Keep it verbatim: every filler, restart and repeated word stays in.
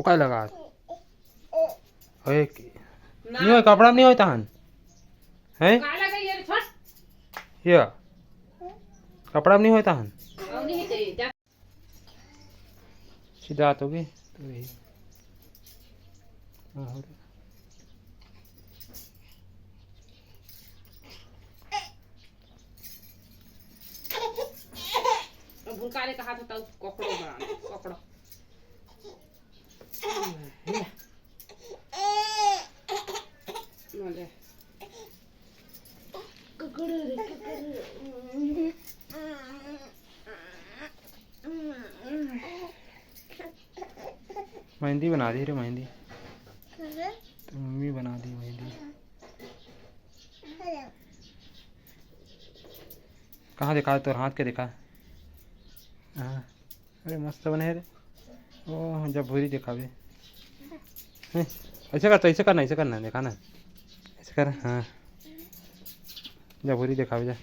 ओका लगा। ओए, नहीं होय, कपड़ा में नहीं होय तहन। हैं? काला गई है, छोड़। ये। कपड़ा में नहीं होय तहन। और नहीं चाहिए, जा। सीधा हाथ होगी। तो यही। हाँ, हो गया। अब भुलकारे का हाथ होता है, पकड़ो बना, पकड़ो। ले। मेहंदी बना दी रे, मेहंदी। तो मम्मी बना दी मेहंदी। कहाँ दिखा, तोर हाथ के दिखा। हाँ, अरे मस्त बने हे रे। ओ, जब भूरी दिखावे। हैं, ऐसे कर, तो ऐसे करना, ऐसे करना, दिखा ना। ऐसे कर, हाँ। जब भूरी दिखावे जा।